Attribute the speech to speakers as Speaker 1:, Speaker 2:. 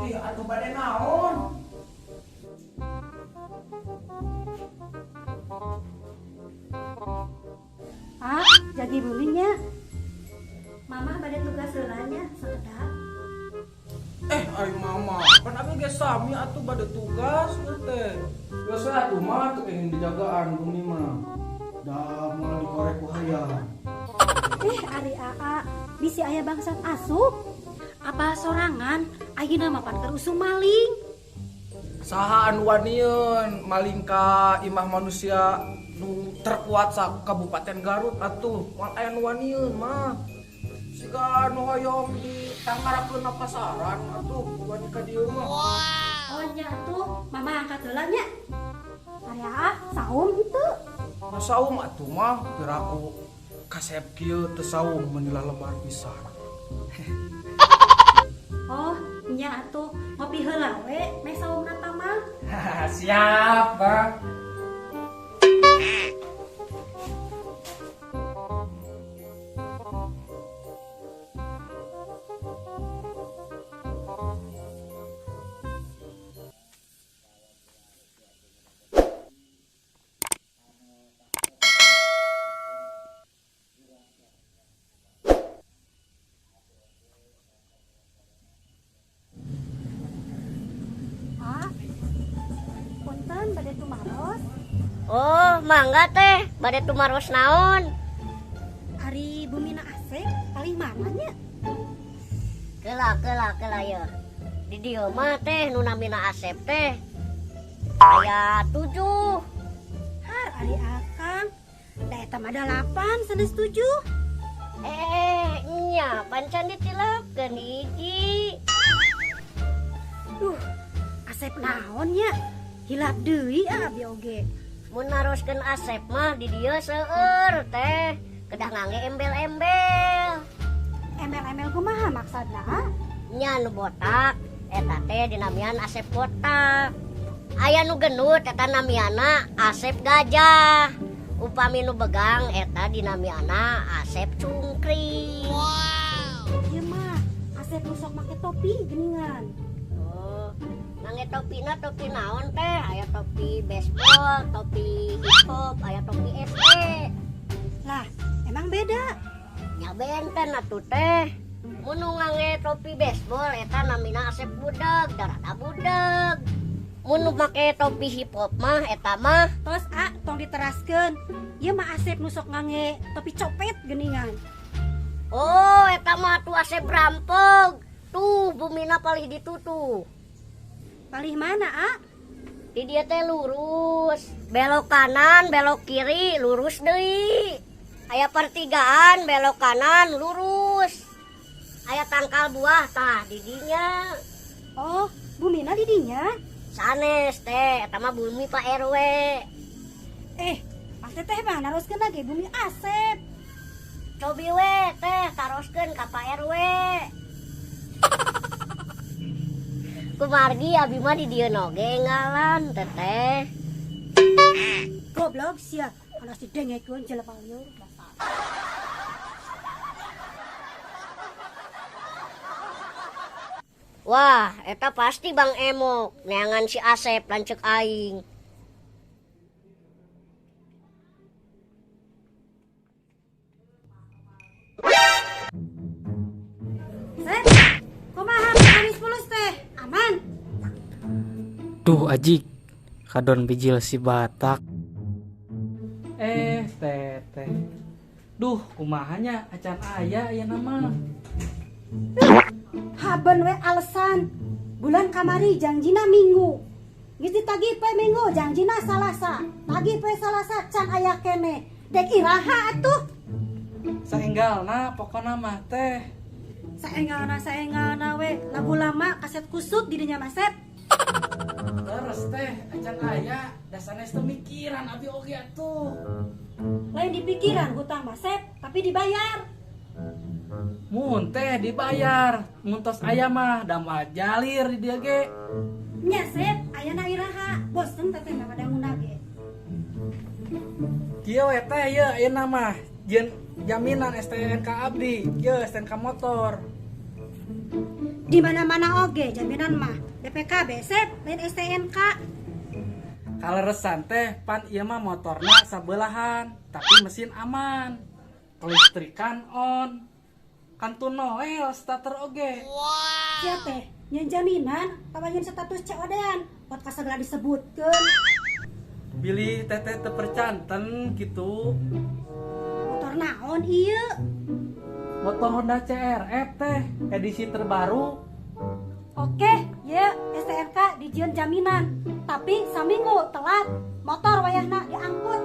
Speaker 1: Ih, atuh bade naon?
Speaker 2: Ah, jadi buminya. Mama bade tugas heula nya sakedap.
Speaker 1: Ari mama, pan abi ge sami atuh bade tugas teh. Geus atuh mah teu kenging dijagaan bumi mah. Da moal dikorek ku hayam.
Speaker 2: Ari aa, bisi aya bangsat asup. Apa sorangan ayeuna mah pan keur usum maling.
Speaker 1: Saha anu wanieun maling ka imah manusia nu terkuat sa Kabupaten Garut atuh, moal aya nu wanieun mah. Siga nu hoyong ditangarakeun na pasaran atuh wani ka dieu mah.
Speaker 2: Oh nya atuh, mama angkat heula nya. Ari aa, saum henteu?
Speaker 1: Nah, saum atuh mah piraku kasep kieu teu saum meuni lalebar pisan.
Speaker 2: Oh, nya atuh ngopi heula we, meh saumna tamang.
Speaker 1: Siap, Bang.
Speaker 3: Oh, mangga teh, bade tumaros naon?
Speaker 2: Ari bumina Asep paling mana nya?
Speaker 3: Kela kela kela ye. Di dieu mah teh nu namina Asep teh aya 7.
Speaker 2: Har ari akang, da eta mah 8 sanes 7.
Speaker 3: Nya pancan ditilepkeun hiji.
Speaker 2: Duh, Asep naon nya? Hilap deui ah abi oge.
Speaker 3: Mun naroskeun Asep mah di dieu seueur teh, kedah ngangge embel-embel.
Speaker 2: Embel-embel kumaha maksudna?
Speaker 3: Nya nu botak eta teh dinamian Asep botak. Aya nu gendut eta namiana Asep gajah. Upami nu begang eta dinamiana Asep cungkring.
Speaker 2: Wow. Ieu mah Asep nu sok make topi geuningan.
Speaker 3: Oh, ngangge topina topi naon teh? Aya topi baseball, topi hip hop, aya topi SD.
Speaker 2: Lah, emang beda?
Speaker 3: Nya benten atuh teh. Mun nu ngangge topi baseball eta namina Asep budeg, darada budeg. Mun nu make topi hip hop mah eta mah
Speaker 2: tos a tong diteraskeun. Ieu mah Asep nu sok ngangge topi copet geuningan.
Speaker 3: Oh, eta mah atuh Asep rampog. Tuh bumina palih ditutuh.
Speaker 2: Palih mana, a?
Speaker 3: Di dia teh lurus, belok kanan, belok kiri, lurus deui. Aya pertigaan, belok kanan, lurus. Aya tangkal buah tah di dinya.
Speaker 2: Oh, bumina di dinya?
Speaker 3: Sanes teh, eta mah bumi Pak RW.
Speaker 2: Pasti teh mah naroskeun lagi bumi Asep.
Speaker 3: Cobi we teh taroskeun ka Pak RW. Kumargi abi mah di dieu oge ngalan teteh.
Speaker 2: Goblok sia, kana si dengekeun jelema lieur.
Speaker 3: Wah, eta pasti Bang Emok neangan si Asep lanceuk aing.
Speaker 2: Sep, kumaha manis pulus teh? Aman.
Speaker 4: Duh ajik, kadon bijil si Batak. Teteh. Duh, kumahanya acan aya aya nama.
Speaker 2: Haben we alasan. Bulan kamari jangjina Minggu. Geus ditagih poe Minggu jangjina Salasa. Tagih poe Salasa can aya keneh. Dek iraha atuh.
Speaker 4: Saenggalna pokona mah teh.
Speaker 2: Saenggalna we lagu lama kaset kusut di dinya Masep.
Speaker 4: Terus teh acan aya da sanes teu mikiran abi oge atuh.
Speaker 2: Lain dipikiran hutang Masep tapi dibayar.
Speaker 4: Mun teh dibayar, mun tos aya mah da moal jalir di dieu ge.
Speaker 2: Nya Sep, ayana iraha, bosen teteh mah kadanguna ge.
Speaker 4: Kieu we teh ieu ayeuna mah jeung jaminan STNK abdi, ieu STNK motor.
Speaker 2: Di mana-mana oge jaminan mah BPKB sep lain STNK.
Speaker 4: Kaleresan teh pan ieu mah motorna sabelahan, tapi mesin aman. Kelistrikan on. Kantun noel starter oge.
Speaker 2: Sia teh nyen jaminan atawa nyen status COD-an pot kasagala disebutkeun.
Speaker 4: Bilih teteh teu percanten gitu.
Speaker 2: Motor naon ieu?
Speaker 4: Motor Honda CRF teh edisi terbaru.
Speaker 2: Oke, ya STNK dijieun jaminan. Tapi saminggu telat, motor wayahna diangkut.